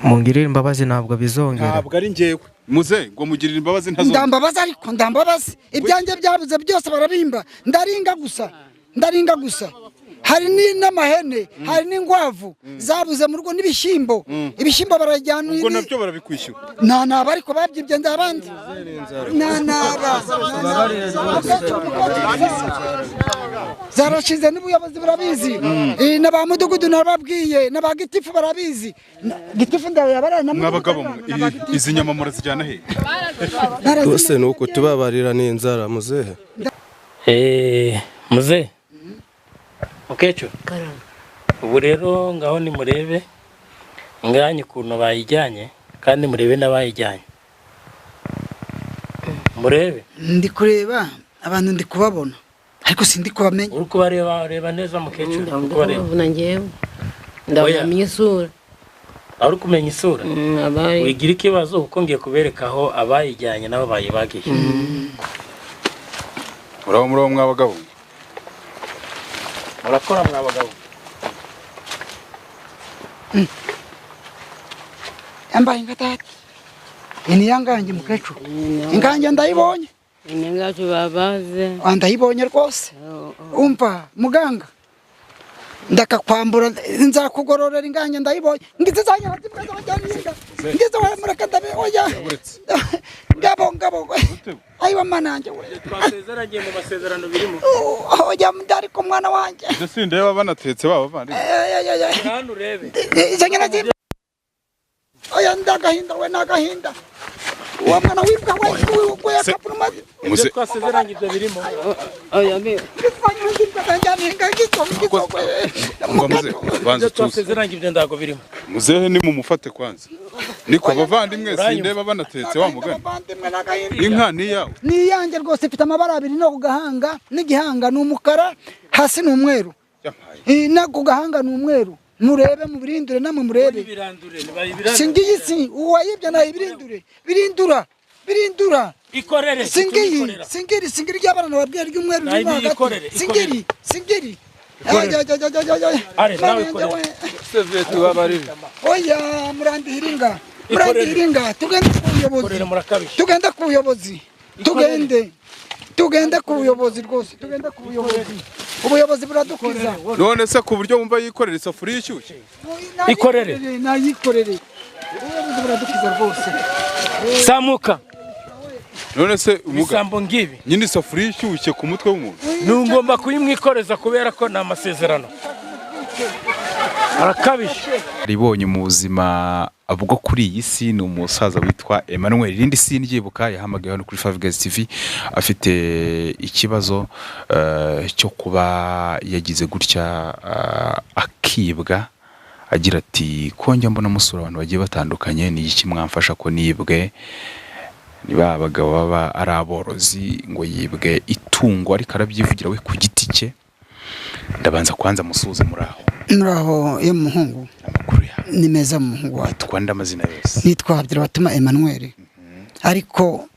Mungirire imbabazi ntabwo bizongera. Ntabwo ari njyewe muze ngo mugirire imbabazi ntazongera. Ndambabaza ariko ndambabaza ibyanjye byabuze byose barabimba, ndaringa gusa, ndaringa gusa. Hari n'amahene, hari n'ingwavu zabuze mu rugo n'ibishyimbo, ibishyimbo barajyana. Ubwo nabyo barabikwishyura. Nta naba ariko babyibye ndabandi. Nta naba. Zarashize n'ubuyobozi burabizi. N'aba mudugudu nababwiye, n'aba gitifu barabizi. Gitifu ndababara na mwabagabo izi nyama murazijyana he? Rwose nuko tubabarira n'inzara muzehe. Muzehe. Mukecuru, ubu rero ngaho ni murebe inganya ukuntu bayijyanye kandi murebe n'abayijyanye. Murebe. Ndi kureba abantu ndi kubabona ariko sindi kubamenya. Uri kubareba reba neza mukecuru, uri kubareba. Ngewe ndabamenya isura. Uri kumenya isura? Wigira ikibazo kuko ngiye kubereka aho abayijyanye nabo bayibagiye. Muraho muraho mwabagabo. Murakora mwabagabo. Yambaye ingatati. Ini yangange mukecuru. Ingange ndayibonye. Ingange babaze. Ndayibonye rwose. Umva muganga. Ndakakwambura nzakugororera ingange ndayibonye. Ngize zanya batibwaza bajyana inga. Ngize wa muraka ndabe oya. Ngabo ngabo. Ayiwa mananje we. Twasezeranye mu masezerano birimo. Oya ndari ko mwana wanje. Ndetse ndeba banatetse baba bandi. Hano urebe. Izanyana zimba. Oya ndagahinda we nagahinda. Wa mwana wibwa we we yakapfuma. Muze twasezeranye ibyo birimo. Oya mbe. Banza twasezeranye ibyo ndago birimo. Muzehe ni mumufate kwanza. Niko abavandimwe sindeba banatetse wa mugani. Inka ni yawe. Ni yanjye rwose ifite amabara abiri no kugahanga n'igihanga ni umukara hasi ni umweru. Na kugahanga ni umweru. Murebe mubirindure namwe murebe. Singiyi si uwayibye na ibirindure. Birindura. Birindura. Ikorere. Singiyi, singiri, singiri ry'abana nababwiye ry'umweru ririmo hagati. Singiri, singiri. Are nawe ikorere. Sevye tubabarire. Oya murandihiringa. Murandihiringa tugende ku buyobozi. Tugende ku buyobozi. Tugende. Tugende ku buyobozi rwose. Tugende ku buyobozi. Ubuyobozi buradukiza. None se ku buryo wumva yikorera isafuriya ishyushye? Ikorere. Nayikorere. Ubuyobozi buradukiza rwose. Samuka. None se umugambo ngibi nyine isafuriya ishyushye ku mutwe w'umuntu nungomba kuyimwikoreza kubera ko na amasezerano arakabije. Ribonye mu buzima bwo kuri iyi si ni umusaza witwa Emmanuel. Irindi si ndyibuka yahamagaye hano kuri 5 Guys TV afite ikibazo cyo kuba yagize gutya akibwa, agira ati ko njya mbona musura abantu bagiye batandukanye ni iki mwamfasha ko nibwe. Niba abagabo baba ari aborozi ngo yibwe itungo ariko arabyivugira we ku giti cye. Ndabanza kwanza musuze muraho. Muraho ye muhungu. Amakuru ya ni meza muhungu wacu. Twanda amazina yose. Nitwa Habyarimana Emmanuel. Ariko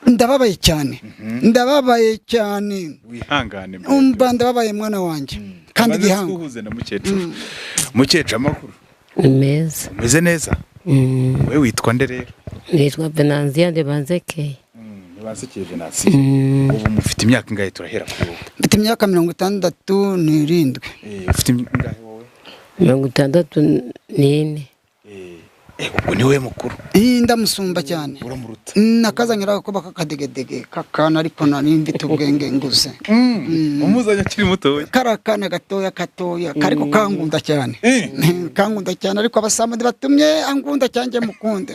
ndababaye cyane. Ndababaye cyane. Wihangane. Umva ndababaye mwana wanje. Kandi gihango. Tuhuze na mukecuru. Mukecuru amakuru. Ni meza. Umeze neza? Wewe witwa nde rero? Nitwa Benanzia Ndebanzeke. Ndebanzeke Venantia. Ubu mufite imyaka ingahe turahera kuri wowe? Mfite imyaka 67. Ufite ingahe wowe? 64. Ubwo ni wewe mukuru. Ndamusumba cyane. Uramuruta. Nakazanyira ko bakakadegedege kakana ariko nari mfite ubwenge nguze. Umuzanye akiri muto. Karakana gatoya katoya kariko kangunda cyane. Kangunda cyane ariko abasamadi batumye angunda cyanjye mukunde.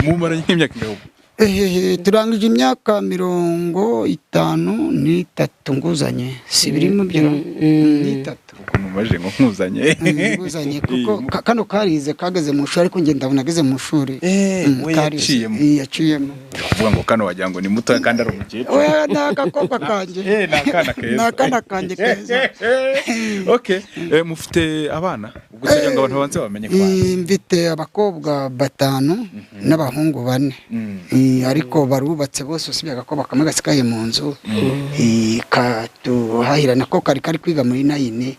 Mumaranye imyaka ingahe? Turangije imyaka 53 nguzanye. Si biri mu byo 3. Ukuntu maje ngo nkuzanye. Nguzanye kuko kano karize kageze mu shuri ariko nge ndabona ageze mu shuri. We yaciyemo. Yaciyemo. Kuvuga ngo kano wagira ngo ni muto kandi ari umukecuru. We nakakobwa kanje. Nakana keza. Nakana kanje keza. Okay, mufite abana? Ubwo kugira ngo abantu banze bamenye kwanza. Mfite abakobwa 5 n'abahungu 4. Ariko barubatse bose usibye agakobwa kamwe gasikaye mu nzu katuhahirana ko kari kari kwiga muri 9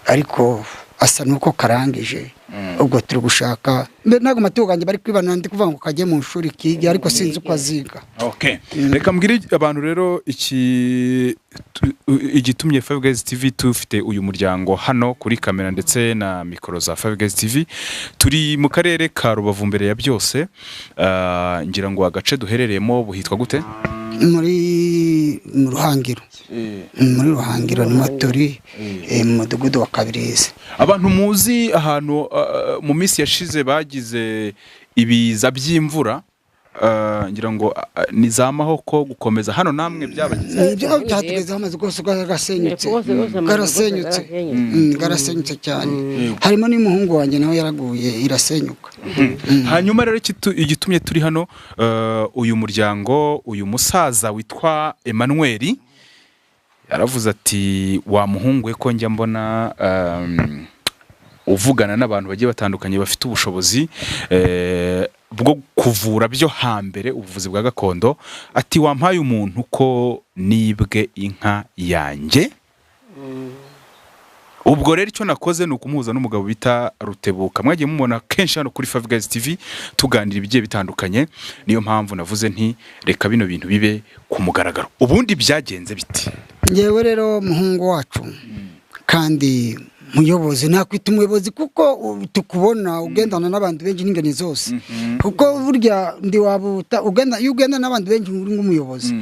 ariko asa nuko karangije. Ubwo turi gushaka ntabwo amatungo yanjye bari kwibana, ndi kuvuga ngo kajye mu ishuri kige, ariko sinzi uko aziga. Okay. Reka mbwire abantu rero igitumye Five Guys TV tufite uyu muryango hano kuri kamera ndetse na mikoro za Five Guys TV. Turi mu karere ka Rubavu mbere ya byose. Ngira ngo agace duherereyemo buhitwa gute? Muri Ruhangiro. Muri Ruhangiro ni turi mu mudugudu wa Kabirizi. Abantu muzi ahantu mu minsi yashize bagize ibiza by'imvura, ngira ngo ni za Mahoko gukomeza hano namwe byabagize. Ibyo byatugezeho amazu rwose garasenyutse. Garasenyutse. Garasenyutse cyane. Harimo n'umuhungu wanjye nawe yaraguye irasenyuka. Hanyuma rero igitumye turi hano, uyu muryango, uyu musaza witwa Emmanuel yaravuze ati wa muhungu we ko njya mbona uvugana n'abantu bagiye batandukanye bafite ubushobozi bwo kuvura byo hambere, ubuvuzi bwa gakondo, ati wampaye umuntu ko nibwe inka yanjye. Ubwo rero icyo nakoze ni ukumuhuza n'umugabo bita Rutebuka. Mwagiye mumubona kenshi hano kuri Five Guys TV tuganira ibigiye bitandukanye, niyo mpamvu navuze nti reka bino bintu bibe ku mugaragaro. Ubundi byagenze biti? Ngewe rero muhungu wacu kandi muyobozi, nakwita umuyobozi kuko tukubona ugendana n'abantu benshi n'ingeni zose, kuko burya ndi wabuta ugenda iyo ugenda n'abantu benshi uri nk'umuyobozi.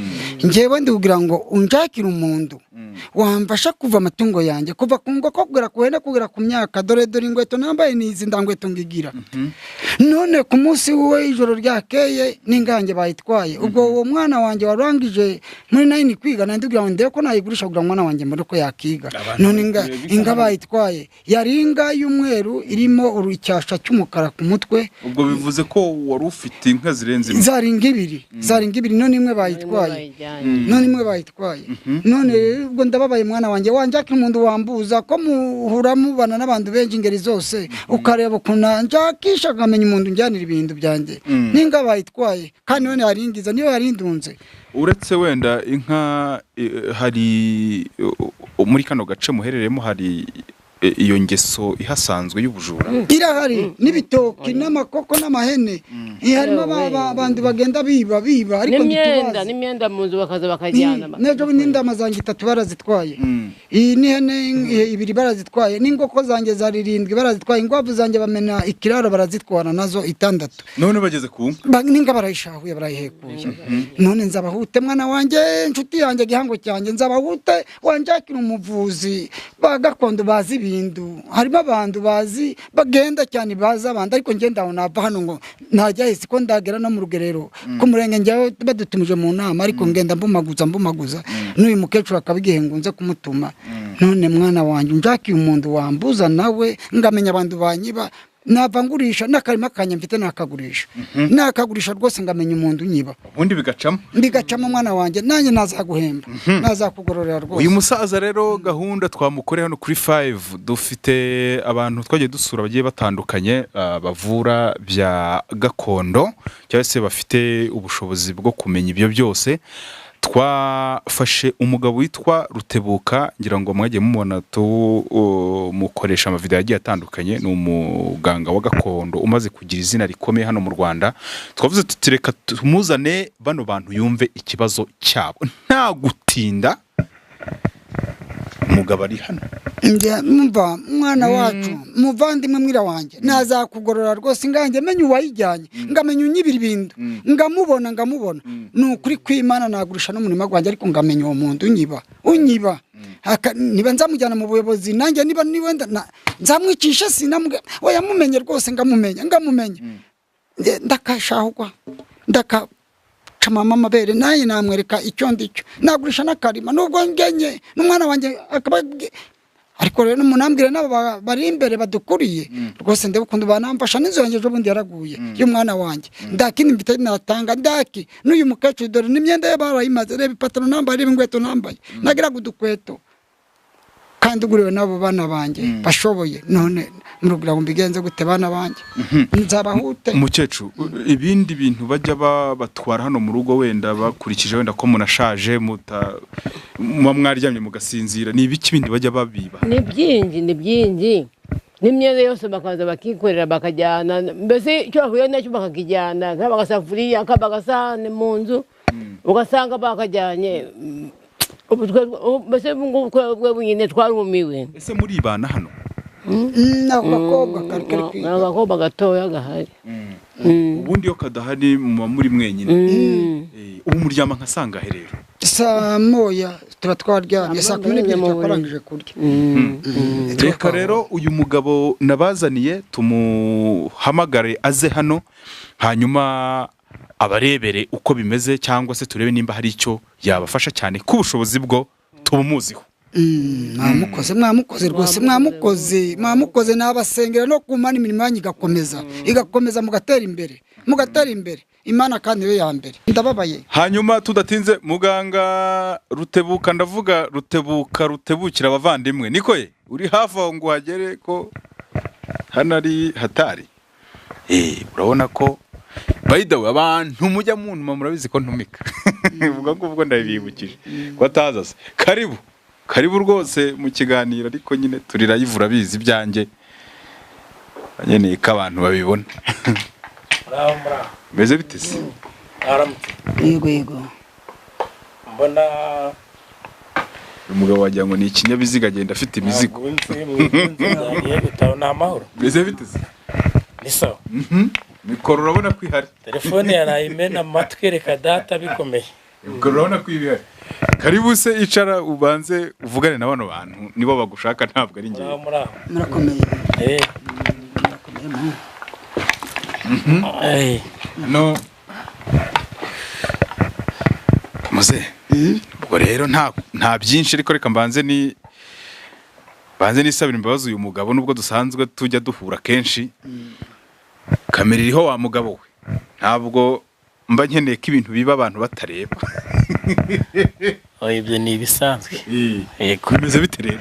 Ngewe ndi kugira ngo unjakire umuntu wamfasha kuva amatungo yanjye, kuva ku ngoko kugera ku hene kugera ku myaka. Dore dore ingweto nambaye nizi ndangweto ngigira. None ku munsi we ijoro ryakeye n'ingange bayitwaye. Ubwo uwo mwana wanjye warangije muri 9 kwiga, nandi kugira ngo ndebe ko nayigurisha kugira ngo mwana wanjye mbone ko yakiga. None inga bayitwaye yari inga y'umweru irimo urucyasha cy'umukara ku mutwe. Ubwo bivuze ko wari ufite inka zirenze imwe? Zari inga ibiri, zari inga ibiri, none imwe bayitwaye. None imwe bayitwaye. None ubwo ndababaye mwana wanjye, wanjaka umuntu wambuza ko muhura mubana n'abantu benshi ingeri zose, ukareba ukuntu njakisha nkamenya umuntu njyanira ibintu byanjye. Ninga bayitwaye kandi none yaringiza niyo yarindunze. Uretse wenda inka, hari muri kano gace muherereyemo hari iyo ngeso ihasanzwe y'ubujura? Irahari n'ibitoki n'amakoko n'amahene. Harimo abantu bagenda biba biba, ariko n'imyenda n'imyenda mu nzu bakaza bakajyana. N'ejo n'indama zanjye 3 barazitwaye. Iyi n'ihene 2 barazitwaye, n'ingoko zanjye zari 7 barazitwaye, ingwavu zanjye bamena ikiraro barazitwara nazo 6. None bageze ku nka? N'inga barayishahuye barayihekuye. None nzabahute mwana wanjye, inshuti yanjye, gihango cyanjye, nzabahute wanjakira umuvuzi ba gakondo bazi ibintu. Harimo abantu bazi bagenda cyane baza abandi, ariko ngenda aho nava hano ngo ntajya hese ko ndagera no mu rugerero ku murenge njyawe badutumije mu nama, ariko ngenda mbumaguza n'uyu mukecuru akabigihe ngunze kumutuma. None mwana wanjye njakiye umuntu wambuza nawe ngamenya abantu banyiba, nava ngurisha n'akarima kanye mfite nakagurisha, nakagurisha rwose ngamenya umuntu unyiba. Ubundi bigacamo? Bigacamo mwana wanjye, nanjye nazaguhemba, nazakugororera rwose. Uyu musaza rero gahunda twamukoreye hano kuri 5, dufite abantu twagiye dusura bagiye batandukanye bavura bya gakondo cyangwa se bafite ubushobozi bwo kumenya ibyo byose. Twafashe umugabo witwa Rutebuka, ngira ngo mwagiye mumubona tumukoresha amavideo agiye atandukanye, ni umuganga wa gakondo umaze kugira izina rikomeye hano mu Rwanda. Twavuze tuti reka tumuzane bano bantu yumve ikibazo cyabo nta gutinda. Umugabo ari hano. Mva mwana wacu, muvandimwe mwira wanjye, nazakugorora rwose nganjye menye uwayijyanye, ngamenya unyibira ibintu, ngamubona ngamubona. Ni ukuri kw'Imana nagurisha n'umurima gwanjye, ariko ngamenya uwo muntu unyiba unyiba. Niba nzamujyana mu buyobozi nanjye, niba niwenda nzamwicisha sinamwe, oya mumenye rwose ngamumenya ngamumenya. Ndakashahugwa ndaka mama mabere naye namwereka icyo ndicyo, nagurisha n'akarima nubwo ngenye n'umwana wanjye akaba. Ariko rero umunambwire nabo bari imbere badukuriye rwose ndebe ukuntu banamfasha. N'inzu yanjye ejo bundi yaraguye y'umwana wanjye, ndakindi mfite natanga ndaki n'uyu mukecuru dore n'imyenda ye barayimaze, reba ipataro nambaye, reba inkweto nambaye, nagiraga udukweto kandi uguriwe n'abo bana banjye bashoboye. None murugira ngo mbigenze gute bana banjye? Nzabahute. Mukecuru, ibindi bintu bajya batwara hano mu rugo wenda bakurikije wenda ko munashaje muta mwaryamye mugasinzira, ni ibiki bindi bajya babiba? Ni byinji, ni byinji. N'imyenda yose bakaza bakikorera bakajyana, mbese icyo bahuye nacyo bakakijyana, kaba agasafuriya, kaba agasahane mu nzu, ugasanga bakajyanye. Mbese ubu ngubu nyine twarumiwe. Ese muribana hano? Ni agakobwa kari kwiga. Ni agakobwa gatoya gahari. Ubundi iyo kadahari muba muri mwenyine. Ubu muryama nka sangahe rero? Saa moya tuba twaryamye, saa 12 twarangije kurya. Reka rero uyu mugabo nabazaniye tumuhamagare aze hano, hanyuma abarebere uko bimeze, cyangwa se turebe nimba hari icyo yabafasha, cyane ku bushobozi bwo tubumuziho. Mwamukoze, mwamukoze rwose, mwamukoze, mwamukoze. Nabasengera no kumana imirimo yanyu igakomeza, igakomeza, mugatera imbere, mugatera imbere. Imana kandi yo ya mbere. Ndababaye. Hanyuma tudatinze, muganga Rutebuka, ndavuga Rutebuka, rutebukira abavandimwe, niko ye uri hafi aho ngo uhagere ko hano ari hatari. Urabona ko by the way abantu mujya muntuma murabizi ko ntumika. Ubwo ngubwo ndabibukije ko ataza se. Karibu, karibu rwose mu kiganiro, ariko nyine turi live urabizi ibyanjye nkeneye ko abantu babibona. Muraho, muraho. Meze bite se? Aramutse. Yego yego. Mbona umugabo wagira ngo ni ikinyabiziga agenda afite imizigo. Ni amahoro. Meze bite se? Ni sawa. Mikoro urabona ko ihari. Telefone yarayimena amatwi, reka data bikomeye. Mikoro urabona ko ihari. Karibu se, icara ubanze uvugane na bano bantu, nibo bagushaka ntabwo ari njye. Muraho. Murakomeye. Murakomeye. No. Muze. Ubwo rero nta byinshi, ariko reka mbanze ni banze nisabira imbabazi uyu mugabo, nubwo dusanzwe tujya duhura kenshi. Kamera iriho wa mugabo we, ntabwo mba nkeneye ko ibintu biba abantu batareba. Oya, ibyo ni ibisanzwe. Yego. Bimeze bite rero?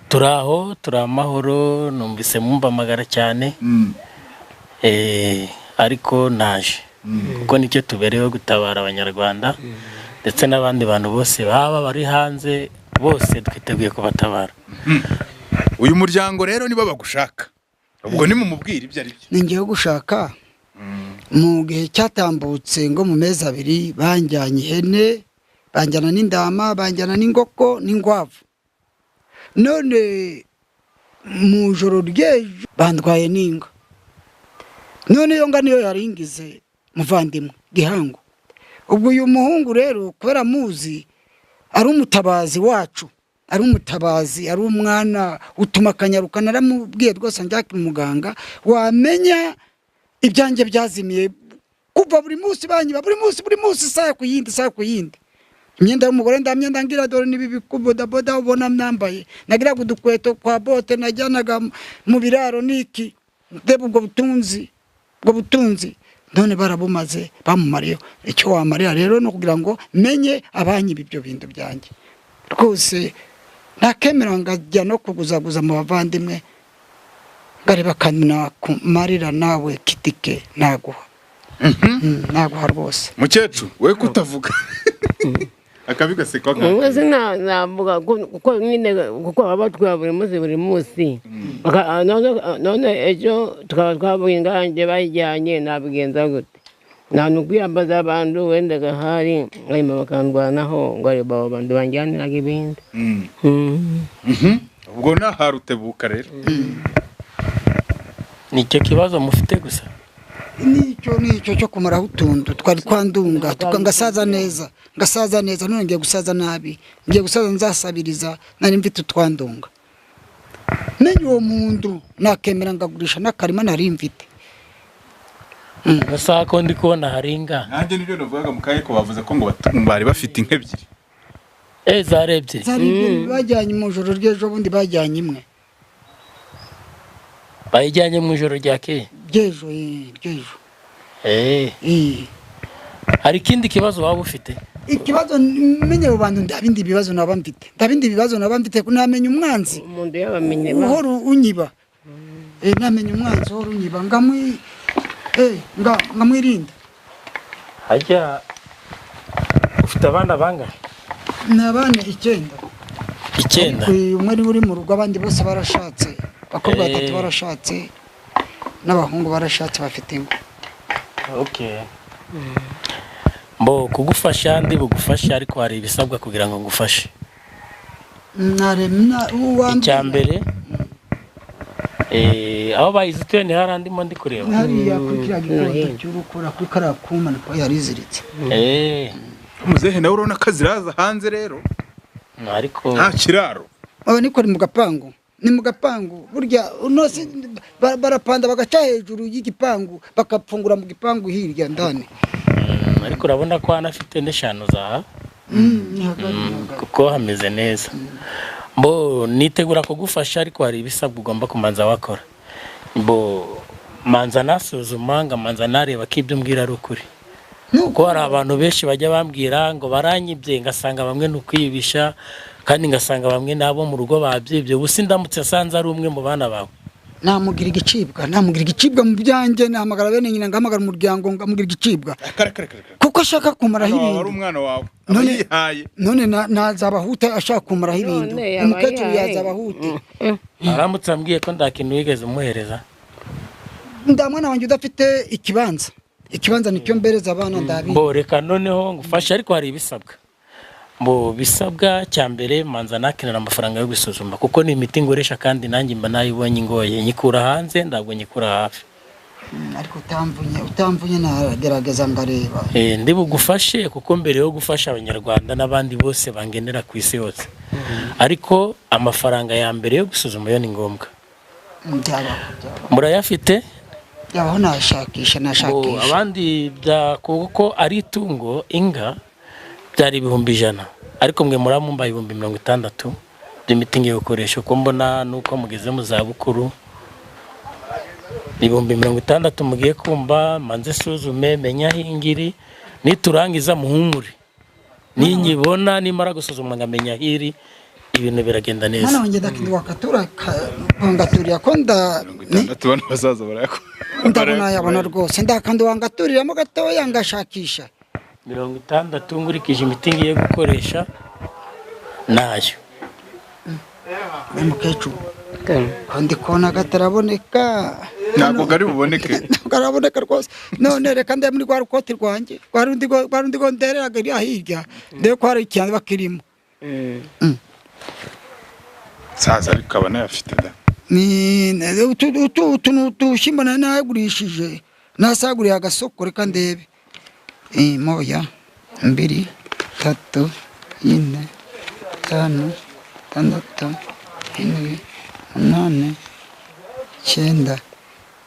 Turaho, turi amahoro, numvise mumpamagara cyane. Ariko naje kuko nicyo tubereyeho, gutabara abanyarwanda ndetse n'abandi bantu bose baba bari hanze, bose twiteguye kubatabara. Uyu muryango rero nibo bagushaka, ubwo nimumubwira ibyo ari byo. Ni ngiye gushaka. Mu gihe cyatambutse ngo mu mezi abiri banjyanye ihene, banjyana n'indama, banjyana n'ingoko n'ingwavu. None mu joro ry'ejo bandwaye n'inga. None iyo nga niyo yaringize muvandimwe Gihango. Ubwo uyu muhungu rero kubera muzi ari umutabazi wacu, ari umutabazi, ari umwana utuma akanyaruka, naramubwiye rwose njya muganga wamenya ibyanjye byazimiye kuva buri munsi banyiba, buri munsi, buri munsi, isaha ku yindi, isaha ku yindi. Imyenda y'umugore ndamyenda ngira dore nibi bikubodaboda ubona nambaye, nagiraga udukweto kwa bote najyanaga mu biraro niki, ndeba ubwo butunzi, ubwo butunzi none barabumaze, bamumariyeho. Icyo wamarira rero no kugira ngo menye abanyiba ibyo bintu byanjye rwose, nakemera ngajya no kuguzaguza mu bavandimwe ngareba kanakumarira nawe kitike naguha. Naguha rwose. Mukecuru we kutavuga akabigaseka Mwese navuga kuko nyine kuko abatwara buri munsi buri munsi. None ejo tukaba twavuye ingange bayijyanye, nabigenza gute? Nta nukwiyambaza abantu wenda gahari hanyuma bakandwanaho ngo abo bantu banjyaniraga ibindi. Ubwo naharutebuka rero. Nicyo kibazo mufite gusa? Nicyo nicyo cyo kumaraho utuntu twari twandunga, ngasaza neza, ngasaza neza, none ngiye gusaza nabi, ngiye gusaza nzasabiriza, nari mfite utwandunga. Menye uwo muntu nakemera ngagurisha n'akarima nari mfite. Gusa ko ndi kubona haringa. Nanjye nibyo navugaga mu kaye ko bavuze ko ngo bari bafite inka ebyiri. Zari ebyiri. Zari ebyiri bajyanye mu joro ry'ejo bundi, bajyanye imwe. Bayijyanye mu ijoro ryakeye? Ry'ejo, ry'ejo. Hari ikindi kibazo waba ufite? Ikibazo menye abo bantu, ndabindi bibazo naba mfite. Ndabindi bibazo naba mfite, kunamenya umwanzi. Umuntu yabamenye uhora unyiba. Namenye umwanzi uhora unyiba ngamwi ngamwirinda. Hajya ufite abana bangahe? Ni abana 9. 9. Umwe uri mu rugo, abandi bose barashatse. Abakobwa 3 barashatse n'abahungu barashatse bafite ingo. Okay. Mbo kugufasha ndi bugufasha ariko hari ibisabwa kugira ngo ngufashe. Icya mbere aho bayizituye ni harandimo ndi kureba. Hariya kuri kiriya gikondo cy'urukora kuri kariya kuma niko yariziritse. Muzehe nawe urabona ko ziraza hanze rero. Ariko nta kiraro. Aba niko ni mu gapangu. Ni mu gapangu burya unosi barapanda bagaca hejuru y'igipangu bakapfungura mu gipangu hirya ndani. Ariko urabona ko anafite n'eshanu zaha. Kuko hameze neza. Mbo nitegura kugufasha ariko hari ibisabwa ugomba kumanza wakora. Mbo manza nasuzuma ngamanza nareba ko ibyo mbwira ari ukuri. Kuko hari abantu benshi bajya bambwira ngo baranyibye ngasanga bamwe nukwibisha kandi ngasanga bamwe nabo mu rugo babyibye. Ubu sindamutse asanze ari umwe mu bana bawe. Namugira igicibwa, namugira igicibwa mu byanjye, nahamagara bene nyina ngahamagara umuryango ngamugira igicibwa. Kuko ashaka kumaraho ibintu. Wari umwana wawe. Abayihaye. None nazabahuta ashaka kumaraho ibintu. Umukecuru yazabahute. Aramutse ambwiye ko ndakintu wigeze umuhereza. Ndamwana wanjye udafite ikibanza. Ikibanza nicyo mbereza abana ndabi. Mbo reka noneho ngufashe ariko hari ibisabwa. Mbo bisabwa cya mbere manza nakenera amafaranga yo gusuzuma kuko ni imiti ngoresha kandi nanjye mba nayibonye ingoye nyikura hanze ndabwo nyikura hafi. Ariko utamvunye nagerageza ngareba. Ndi bugufashe kuko mbere yo gufasha abanyarwanda n'abandi bose bangenera ku isi yose. Ariko amafaranga ya mbere yo gusuzuma yo ni ngombwa. Murayafite? Yaho nashakisha. Abandi bya kuko ari itungo inga byari 100,000 ariko mwe muramumba 60,000 by'imiti ngiye gukoresha uko mbona nuko mugeze mu za bukuru. 60,000 mugiye kumba manze suzume menya hingiri niturangiza muhumure ninyibona nimara gusuzuma ngamenya hiri ibintu biragenda neza. Mwana wanjye ndakindwa katura wangaturiya ko nda 60 bana bazaza barayako. Ndabona yabona rwose ndakandi wangaturiramo gatoya ngashakisha. 60 ngurikije imiti ngiye gukoresha nayo. Mukecuru kandi kona gataraboneka. Ntabwo gari buboneke. Ntabwo araboneka rwose. None reka ndebe muri rwa rukoti rwanjye rwa rundi gondereraga iriya hirya ndebe ko hari ikintu bakirimo. Saza ariko abana yafite da. Ni utu utushyimbo nagurishije nasaguriye agasoko reka ndebe. 1 2 3 4 5 6 7 8 9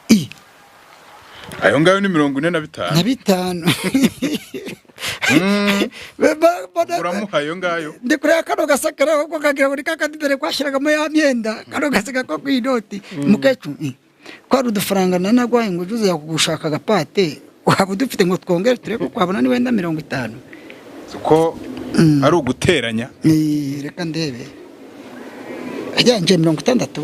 i. Ayo ngayo ni 45. Na 5. Uramuha ayo ngayo. Ndikureba kano gasakara ko kagira ngo kakandi mbere kwashiragamo ya myenda kano gasaka ko kwinoti. Mukecuru ko ari udufaranga nanagwaye ngo ujuze yakugushaka agapate waba udufite ngo twongere turebe ko kwabona ni wenda 50. Uko ari uguteranya. Reka ndebe. Ajyanje 60.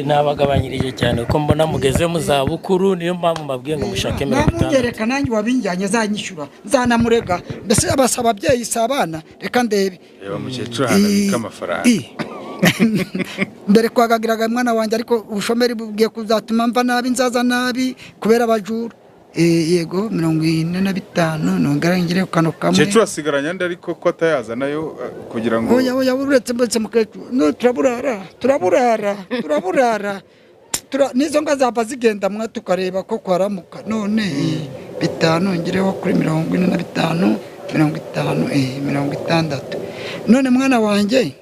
Nabagabanyirije cyane kuko mbona mugeze mu za bukuru niyo mpamvu mbabwiye ngo mushake 60. Namugereka nanjye wabinjyanye zanyishyura nzanamurega mbese abasaba ababyeyi sabana reka ndebe. Reba mukecuru ahantu amafaranga. Mbere kwagagiraga mwana wanjye ariko ubushomeri bugiye kuzatuma mva nabi nzaza nabi kubera abajura. Yego 45 nongera ngire kano kamwe. Mukecuru asigaranye andi ariko ko atayaza nayo kugira ngo oya uretse mbetse mukecuru no turaburara nizo nga zaba zigenda mwa tukareba ko kwaramuka none 5 ngireho kuri 45 50 60. None mwana wanjye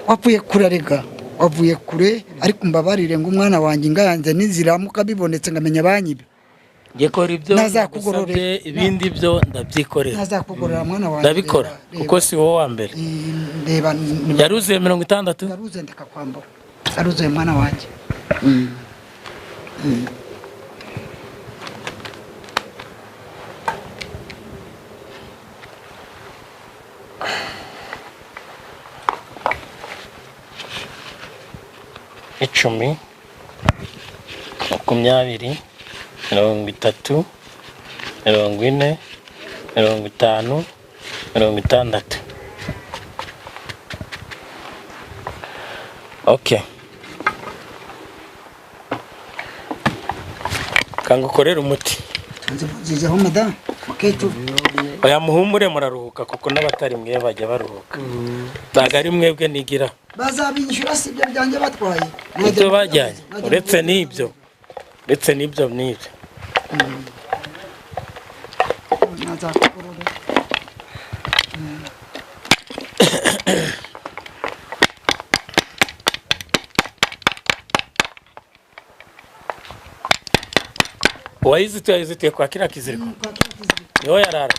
wapfuye kurarega wavuye kure ariko mbabarire ngo umwana wanjye ingayanze niziramuka bibonetse ngamenya banyibe. Ngekora ibyo nagusabye ibindi byo ndabyikorera. Nazakugorora mwana wanjye. Ndabikora kuko si wowe wa mbere. Ndeba yaruzuye 60. Yaruzuye ndakakwambura. Yaruzuye mwana wanjye. Icumi, 20, 30, 40, 50, 60. Okay. Kangukorera umuti. Nzizaho madamu mukecuru. Oya muhumure muraruhuka kuko n'abatari mwe bajya baruhuka. Ntabwo ari mwebwe nigira. Bazabinyishyura si ibyo byanjye batwaye. Ibyo bajyanye uretse n'ibyo. Uretse n'ibyo n'ibyo. Uwayizituye yayizituye kwa kiriya kiziriko. Niho yarara.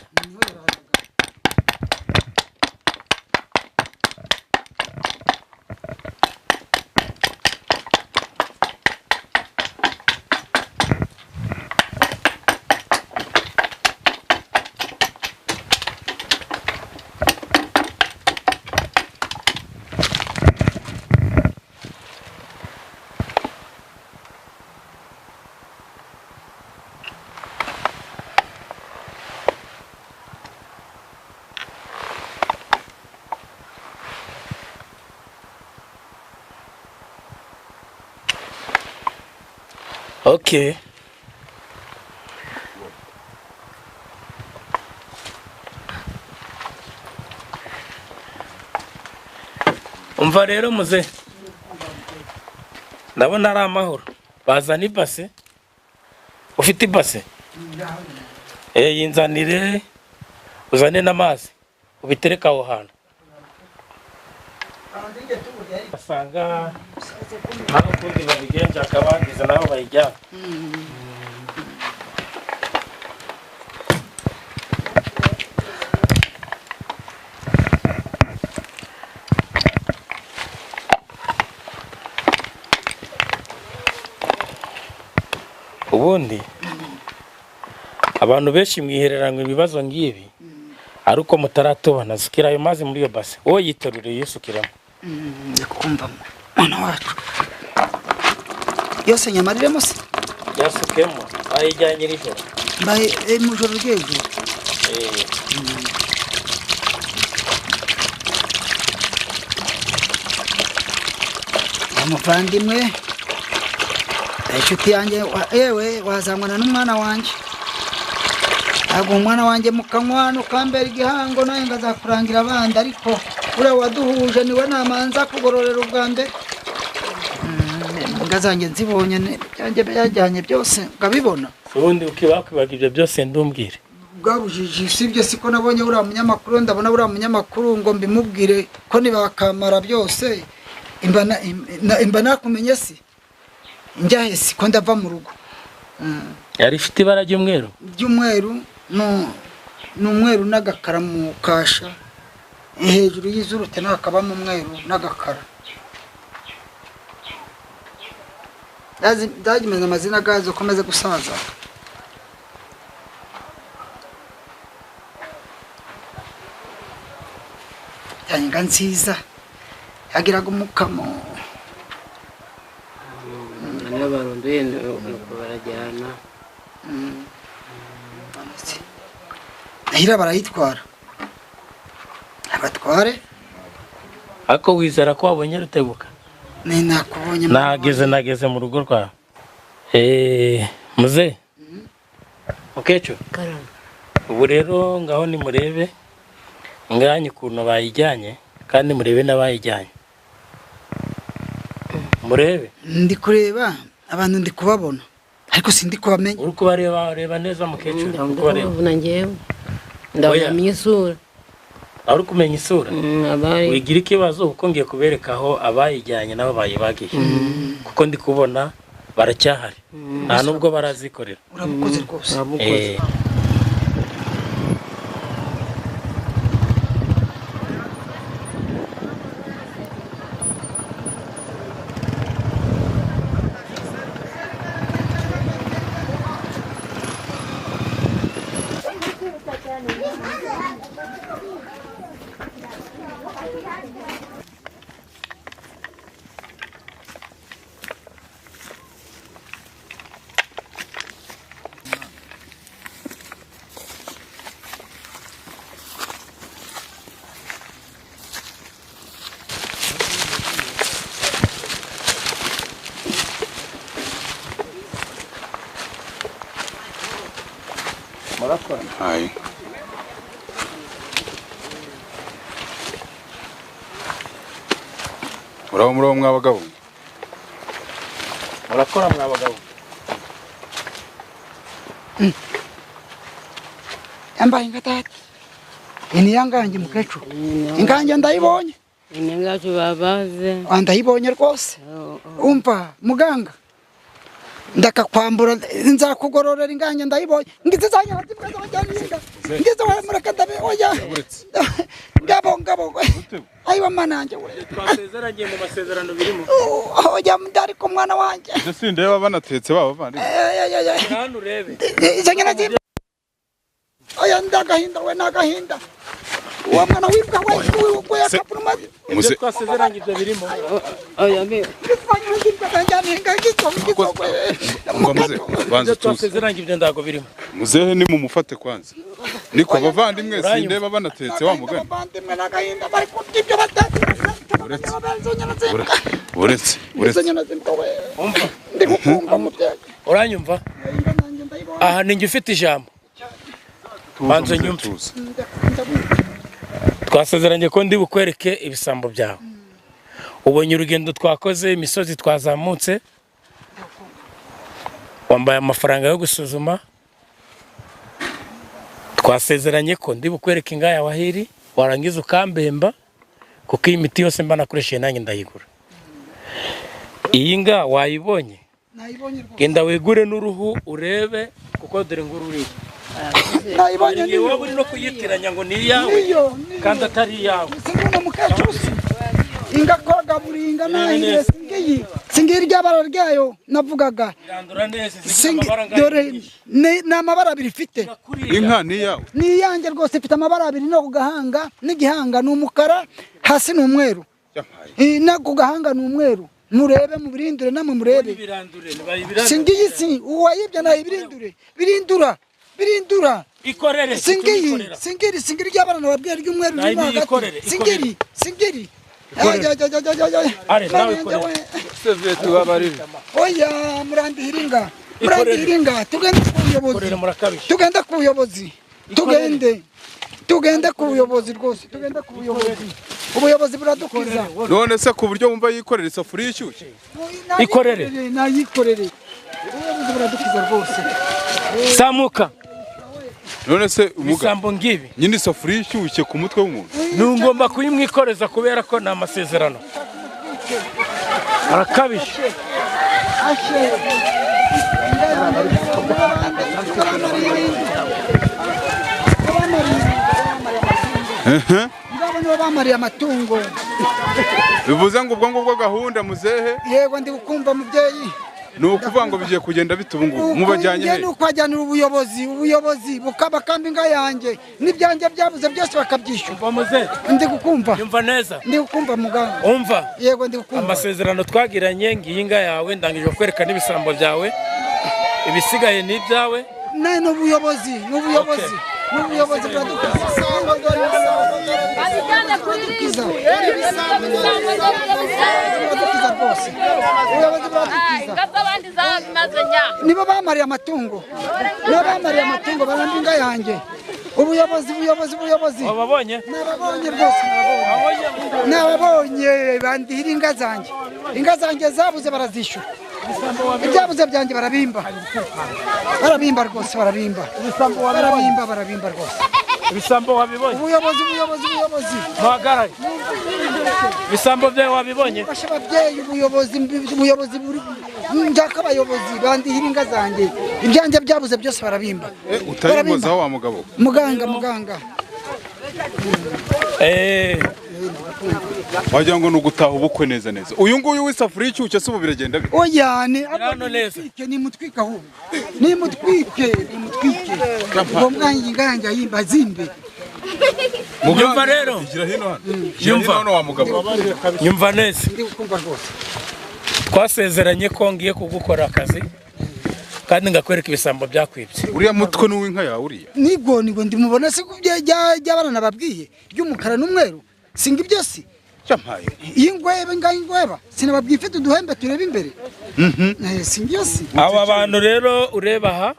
Okay. Umva rero muze. Ndabona ari amahoro. Bazana ibase. Ufite ibase? Yinzanire uzane n'amazi. Ubitereka aho hantu. Basanga naho kundi babigenza akabangiza naho bayijyana. Ubundi abantu benshi mwihereranywe ibibazo ngibi ari uko mutaratubana. Sukira ayo mazi muri iyo base, wowe yiterure yisukiramo. Ndakumva mwana wacu yose nyamariremo se yasukemo ayijyanye nijoro mbaye mu joro ry'ejo. Umuvandimwe inshuti yanjye yewe wazangwana n'umwana wanjye, ntabwo umwana wanjye mukanywa nukambera igihango nawe ngazakurangira abandi, ariko uriya waduhuje niwe namanza kugororera ubwa mbere. Imbwa zanjye nzibonye byanjye byajyanye byose ngabibona. Ubundi ukibakwibaga ibyo byose ndumbwire bwabujiji sibyo siko nabonye uriya munyamakuru, ndabona uriya munyamakuru ngo mbimubwire ko nibakamara byose imba nakumenye si njyahe siko ndava mu rugo. Yari ifite ibara ry'umweru ni umweru n'agakara mu kasha hejuru y'izurute nakabamo umweru n'agakara. Ndagimenya amazina gazo komeze gusaza. Yanga nziza yagiraga umukamo n'abarondoye nuko barajyana. Ahira barayitwara abatware. Ako wizera ko wabonye Rutebuka? Ni nakubonye nageze mu rugo rwawe. Muze mukecuru, ubu rero ngaho ni murebe nganye ukuntu bayijyanye kandi murebe n'abayijyanye. Murebe ndi kureba abantu ndi kubabona ariko sindi kubamenya. Uri kubareba reba neza mukecuru, ndabona ngewe ndabona isura. Ari kumenya isura wigira ikibazo kuko ngiye kubereka aho abayijyanye nabo bayibagiye kuko ndi kubona baracyahari nta nubwo barazikorera. Urabukoze rwose. Murakora. Ayi. Muraho muraho mwabagabo. Murakora mwabagabo. Yambaye ingatati. Ini yangange mukecuru. Ingange ndayibonye. Ingacu babaze. Ndayibonye rwose. Umva muganga. Ndakakwambura nzakugororera ingange ndayibonye. Ngize zanya batibwa zabajyana inga. Ngize wa mureka ndabe oya. Ngabo ngabo. Ayiwa mananje we. Twasezeranye mu masezerano birimo. Oya ndari ko mwana wanje. Ibyo sindeba banatetse baba bandi. Hano urebe. Izanyana zimba. Oya ndagahinda we nagahinda. Uwo mwana wibwa we we yakapuruma. Ibyo twasezeranye ibyo birimo. Oya mbi. Banza twasezeranye ibyo ndago birimo. Muzehe ni mumufate kwanza. Niko bavandimwe sindeba banatetse wa mugani. Bavandimwe nagahinda bari kurya ibyo batetse. Uretse uretse. Umva. Ndikukumva mubyeyi. Uranyumva? Aha ninjye ufite ijambo. Banza nyumve. Twasezeranye ko ndi bukwereke ibisambo byawe. Ubonye urugendo twakoze, imisozi twazamutse. Wambaye amafaranga yo gusuzuma. Twasezeranye ko ndi bukwereke inga yawe ahiri, warangiza ukambemba kuko iyi miti yose mba nakoresheje nanjye ndayigura. Iyi nga wayibonye? Nayibonye rwose. Genda wigure n'uruhu urebe kuko dore nguru uri. Nayibonye ni wowe uri no kuyitiranya ngo ni iyawe kandi atari iyawe. Singuna mukecuru. Inga koga buringa nahire singiyi. Singiyi ryabara ryayo navugaga. Irandura neza zigira amabara dore ni amabara abiri ifite. Inka ni iyawe. Ni iyanjye rwose ifite amabara abiri no ku gahanga n'igihanga ni umukara hasi ni umweru. No ku gahanga ni umweru. Murebe mubirindure namwe murebe. Singiyi si uwayibye nayibirindure. Birindura. Birindura. Ikorere. Singiyi singiri singiri ry'abana nababwiye ry'umweru riri hagati. Singiri singiri. Are nawe ikorere. Sevye tubabarire. Oya murandihiringa. Murandihiringa tugende ku buyobozi. Tugende ku buyobozi. Tugende. Tugende ku buyobozi rwose. Tugende ku buyobozi. Ubuyobozi buradukiza. None se ku buryo wumva yikorera isafuriya ishyushye? Ikorere. Nayikorere. Ubuyobozi buradukiza rwose. Samuka. None se umuga ibisambo ngibi nyine isafuriya ishyushye ku mutwe w'umuntu nungomba kuyimwikoreza kubera ko ni amasezerano. Arakabije. Ngabo nibo bamariye amatungo. Bivuze ngo ubwo ngubwo gahunda muzehe. Yego ndi gukumva mubyeyi. Ni ukuvuga ngo bigiye kugenda bitubungu mubajyanye he? Ni ukwajyanira ubuyobozi, ubuyobozi bukabakamba inga yanjye n'ibyanjye byabuze byose bakabyishyura. Umva muzehe. Ndi gukumva. Yumva neza. Ndi gukumva muganga. Umva. Yego ndi gukumva. Amasezerano twagiranye ngiyi inga yawe ndangije kwereka n'ibisambo byawe. Ibisigaye ni ibyawe. Ne n'ubuyobozi, n'ubuyobozi. N'ubuyobozi buradukiza. Rwose. Ubuyobozi buradukiza. Nibo bamariye amatungo. Nibo bamariye amatungo baramba inga yanjye. Ubuyobozi ubuyobozi ubuyobozi. Wababonye? Nababonye rwose nababonye. Nababonye bandihira inga zanjye. Inga zanjye zabuze barazishyura. Ibyabuze byanjye barabimba. Barabimba rwose barabimba. Barabimba barabimba rwose. Ibisambo wabibonye? Ubuyobozi ubuyobozi ubuyobozi. Muhagarare. Ibisambo byawe wabibonye? Fasha ababyeyi ubuyobozi ubuyobozi njaka abayobozi bandihira inga zanjye. Ibyanjye byabuze byose barabimba. Utayimbozaho wa mugabo. Muganga muganga. Wagira ngo nugutaha ubukwe neza neza. Uyu nguyu w'isafuriya icyushye se ubu biragenda bite? Oya ni ni mutwika ahubwo. Ni mutwike, ni mutwike. Ubwo mwanyi inganja yimba zimbe. Nyumva rero. Gira hino hano. Nyumva hano wa mugabo. Nyumva neza. Ndi gukumva rwose. Twasezeranye ko ngiye kugukora akazi kandi ngakwereka ibisambo byakwibye. Uriya mutwe n'uw'inka yawe uriya. Nigo nigo ndimubona se by'abana nababwiye ry'umukara n'umweru. Singa ibyo si. Cyampaye. Ingwebe nga ingweba sinababwiye ifite uduhembe tureba imbere. Singa iyo si. Aba bantu rero ureba aha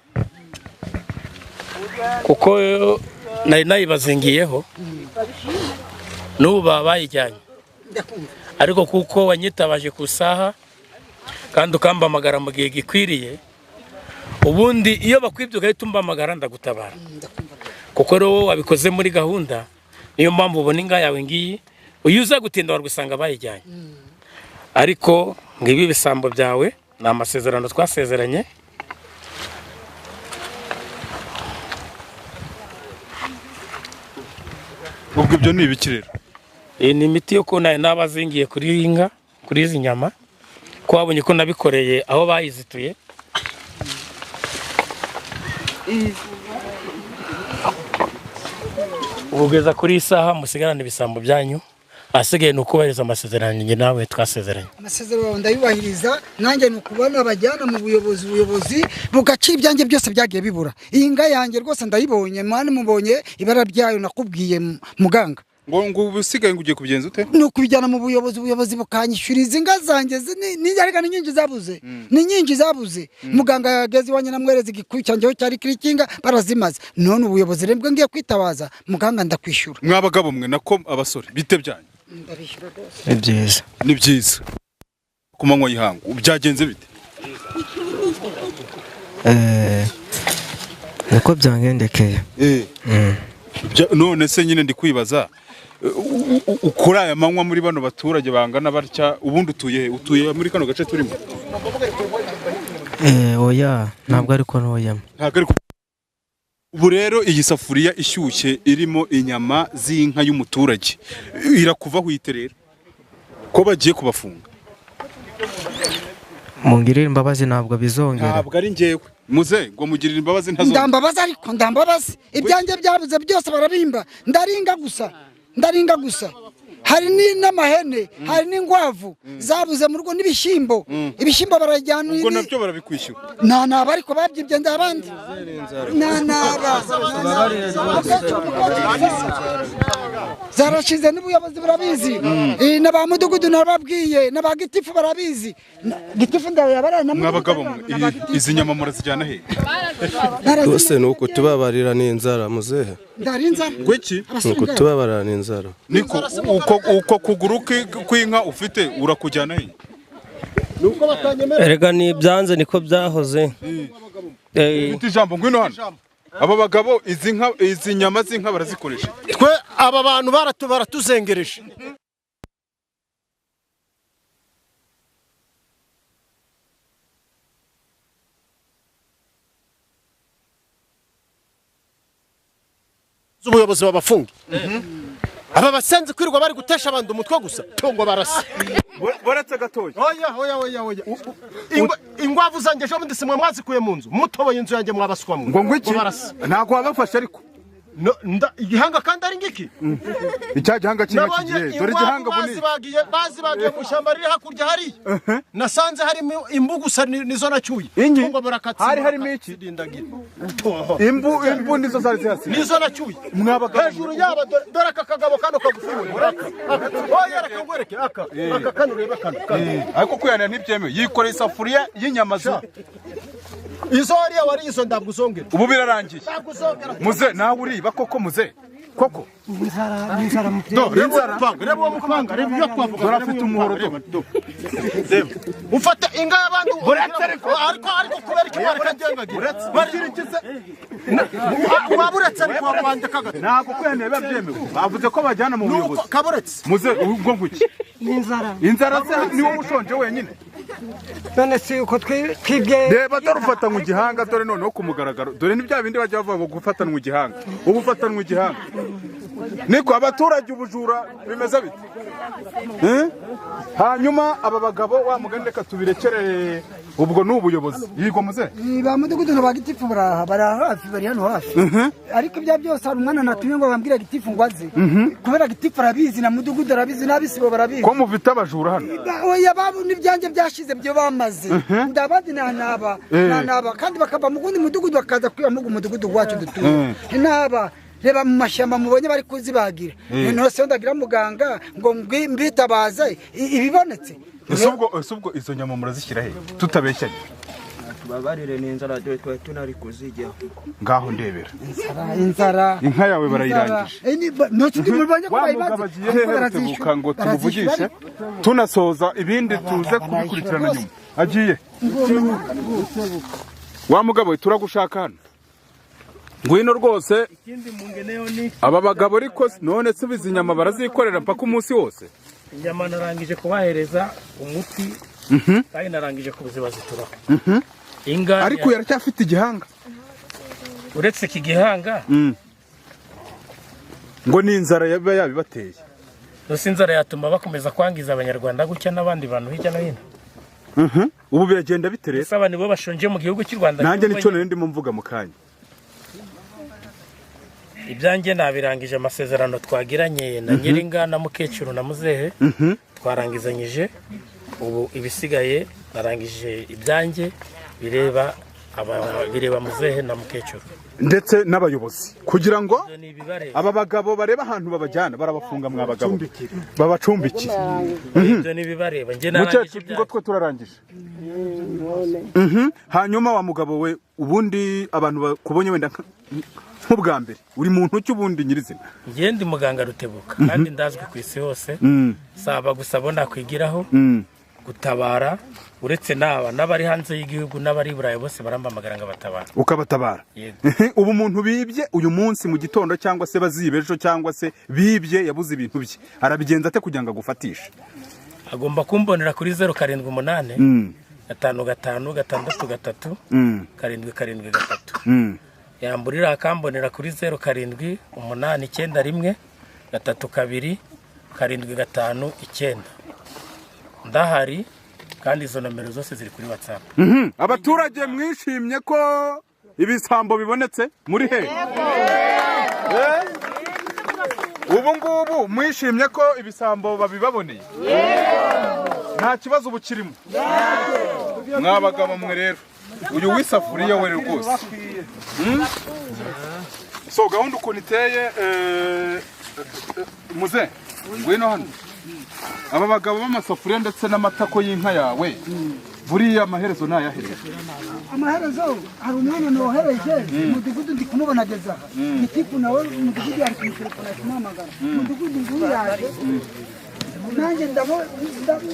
Kuko nari nayibazingiyeho n'ubu baba bayijyanye. Ariko kuko wanyitabaje ku saha kandi ukambamagara mu gihe gikwiriye, ubundi iyo bakwibye ugahita umbamagara ndagutabara. Kuko rero wowe wabikoze muri gahunda, niyo mpamvu ubona inga yawe ngiyi, uyu uza gutinda warusanga bayijyanye. Ariko ngibi ibisambo byawe ni amasezerano twasezeranye. Ubwo ibyo ni ibiki rero? Iyi ni imiti yo kuna n'abazingiye kuri inka, kuri izi nyama, ko wabonye ko nabikoreye aho bayizituye. Ubugeza kuri isaha musigarane ibisambo byanyu, asigaye ni ukubahiriza amasezerano njye nawe twasezeranye. Amasezerano ndayubahiriza, nanjye ni ukubona bajyana mu buyobozi, ubuyobozi bugaca ibyanjye byose byagiye bibura. Iyi nga yanjye rwose ndayibonye, mwana mubonye ibara ryayo nakubwiye muganga. Ngo ubusigaye ngo ugiye kubigenza ute? Ni ukubijyana mu buyobozi, ubuyobozi bukanyishyuriza inga zanjye ni nyinshi zabuze. Ni nyinshi zabuze. Muganga yageze iwanjye namwereza igikuyu cyanjye aho cyari kirikinga barazimaze. None ubuyobozi rero ngiye kwitabaza muganga ndakwishyura. Mwabagabo mwe nako abasore bite byanyu? Ndabishyura rwose. Ni byiza. Ni byiza. Ku manywa y'ihangu byagenze bite? Niko byangendekeye. None se nyine ndi kwibaza ukuri aya manywa muri bano baturage bangana batya, ubundi utuye utuye muri kano gace turimo? Oya, ntabwo ariko ntoyemo. Ntabwo ariko. Ubu rero iyi safuriya ishyushye irimo inyama z'inka y'umuturage irakuvaho ite rero? Ko bagiye kubafunga? Mungirire imbabazi ntabwo bizongera. Ntabwo ari njyewe. Muze ngo mugirire imbabazi ntazongera. Ndambabaza ariko ndambabaza. Ibyanjye byabuze byose barabimba. Ndaringa gusa. Ndaringa gusa. Hari n'amahene, hari n'ingwavu zabuze mu rugo n'ibishyimbo. Ibishyimbo barajyana. Ubwo nabyo barabikwishyura. Nta naba ariko babyibye ndabandi. Nta naba. Zarashize n'ubuyobozi burabizi. Na ba mudugudu narababwiye, na ba gitifu barabizi. Gitifu ndayabara na mwabagabo mwe izi nyama murazijyana he? Rwose ni ukutubabarira ni inzara muzehe. Ndari inzara. Ngwiki? Ni ukutubabarira ni inzara. Niko uko kuguru kw'inka ufite urakujyana he? Nuko batanyemera. Erega ni byanze niko byahoze. Ufite ijambo ngwino hano. Aba bagabo izi nka izi nyama z'inka barazikoresha. Twe aba bantu baratuzengereje. Ubuyobozi babafunge. Aba basenze kwirwa bari gutesha abantu umutwe gusa tungo barasa. Baretse gatoya. Oya oya oya oya. Ingwavu zanjye ejo bundi simwe mwazikuye mu nzu. Mutoboye inzu yanjye mwabaswa mu. Ngo ngwiki? Ntago wabafashe ariko. Igihanga kandi ari ngiki? Icya gihanga kinga kigiye. Dore igihanga bunini. Bazibagiye mu shyamba riri hakurya hari. Nasanze harimo imbu gusa nizo nacyuye. Tungo barakatsi. Hari harimo iki? Imbu nizo zari zihasi. Nizo nacyuye. Hejuru yaba dore aka kagabo kano kagufuye. Oya reka ngwereke aka. Aka kano urebe kano. Ariko kuyana ntibyemewe. Yikoreye isafuriya y'inyama zo. Izo hariya wari izo ndabwo uzongera. Ubu birarangiye. Muze nawe uriba koko muze. Koko. Inzara inzara inzara. Reba uwo mupanga reba ibyo twavuga. Dore afite umuhoro do. Ufata inga y'abandi ariko kubera iki wareka ngengagira. Uretse. Waburetse ariko wandika gato. Ntabwo kweneye biba byemewe. Bavuze ko bajyana mu buyobozi. Kaburetse. Muze ubwo nguki. Inzara. Inzara se ni wowe ushonje wenyine. None si uko twibye. Reba dore ufatanwa igihanga dore noneho ku mugaragaro. Dore ni bya bindi bajya bavuga ngo gufatanwa igihanga. Ubu ufatanwa igihanga. Niko abaturage ubujura bimeze bite? Hanyuma aba bagabo wa mugani reka tubirekere ubwo ni ubuyobozi. Yego muze. Ba mudugudu ba gitifu baraha hafi bari hano hafi. Ariko ibya byose hari umwana natumye ngo bambwire gitifu ngo aze. Kubera gitifu arabizi na mudugudu arabizi n'abisibo barabizi. Ko mufite abajura hano? Oya babu n'ibyanjye byashize byo bamaze. Ndabandi nanaba nanaba kandi bakava mu gundi mudugudu bakaza kwiba mu mudugudu wacu dutuye. Naba reba mu mashyamba mubonye bari kuzibagira. None se ndagira muganga ngo mbitabaze ibibonetse. Ese ubwo izo nyama murazishyira he? Tutabeshyanye. Tubabarire n'inzara dore twari tunari kuzijyaho. Ngaho ndebera. Inzara. Inka yawe barayirangije. Wa mugabo agiye hehe Rutebuka ngo tumuvugishe tunasoza ibindi tuze kubikurikirana nyuma. Agiye. Wa mugabo turagushaka hano. Ngwino rwose. Aba bagabo ariko none subiza inyama barazikorera mpaka umunsi wose. Inyama narangije kubahereza umuti. Kandi narangije kubuzibazituraho. Inga ariko yaracyafite igihanga. Uretse iki gihanga ngo ni inzara yaba yabibateye. Gusa inzara yatuma bakomeza kwangiza abanyarwanda gutya n'abandi bantu hirya no hino. Ubu biragenda bite rero? Gusa abantu bo bashonje mu gihugu cy'u Rwanda. Nanjye nicyo nari ndimo mvuga mu kanya. Ibyanjye nabirangije amasezerano twagiranye na Nyiringa na mukecuru na muzehe. Twarangizanyije. Ubu ibisigaye narangije ibyanjye bireba bireba muzehe na mukecuru ndetse n'abayobozi kugira ngo aba bagabo bareba ahantu babajyana barabafunga mwa bagabo babacumbikiye. Ibyo ni bibareba nge narangije ngo twe turarangije. Hanyuma wa mugabo we ubundi abantu bakubonye wenda nk'ubwa mbere uri muntu cy'ubundi nyirizina? Nge ndi muganga Rutebuka kandi ndazwi ku isi hose. Saba gusa bona kwigiraho gutabara uretse naba n'abari hanze y'igihugu n'abari Burayi bose barambamagara ngo batabara. Ukabatabara. Ubu umuntu bibye uyu munsi mu gitondo cyangwa se bazibe ejo cyangwa se bibye yabuze ibintu bye arabigenza ate kugira ngo agufatishe? Agomba kumbonera kuri 078 5 5 6 3 7 7 3. Yamburira akambonera kuri 0 7 8 9 1 3 2 7 5 9. Ndahari kandi izo nomero zose ziri kuri WhatsApp. Abaturage mwishimye ko ibisambo bibonetse muri he? Ubu ngubu mwishimye ko ibisambo babibaboneye? Nta kibazo bukirimo. Mwabagabo mwe rero uyu wisafuriya we rwose. So gahunda ukuntu iteye muze ngwino hano. Aba bagabo b'amasafuriya ndetse n'amatako y'inka yawe buriya amaherezo nayahereje? Amaherezo hari umwana nohereje umudugudu ndi kumubonageza aha. Gitifu nawe umudugudu ari kumutelefona kumuhamagara. Umudugudu nguyaje nanjye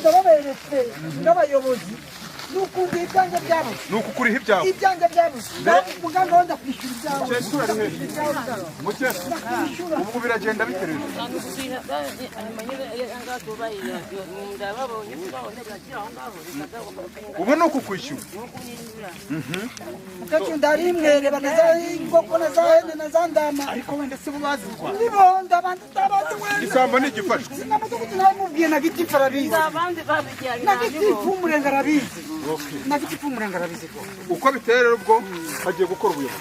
ndababeretse n'abayobozi nukundi ibyanjye byabo nukukuriha ibyawe ibyanjye byabo muganga wenda kwishyura ibyawe. Mukecuru ubu biragenda bitereje. Ubu ni ukukwishyura. Mukecuru ndarimwereba na za inkoko na za hene na za ndama. Ariko wenda si bo bazitwara. Nibo ndabanza wenda. Isambo ni igifashwe. Sinamudugudu namubwiye na gitifu arabizi. Na gitifu umurenga arabizi. Uko biteye rero ubwo hagiye gukora ubuyobozi.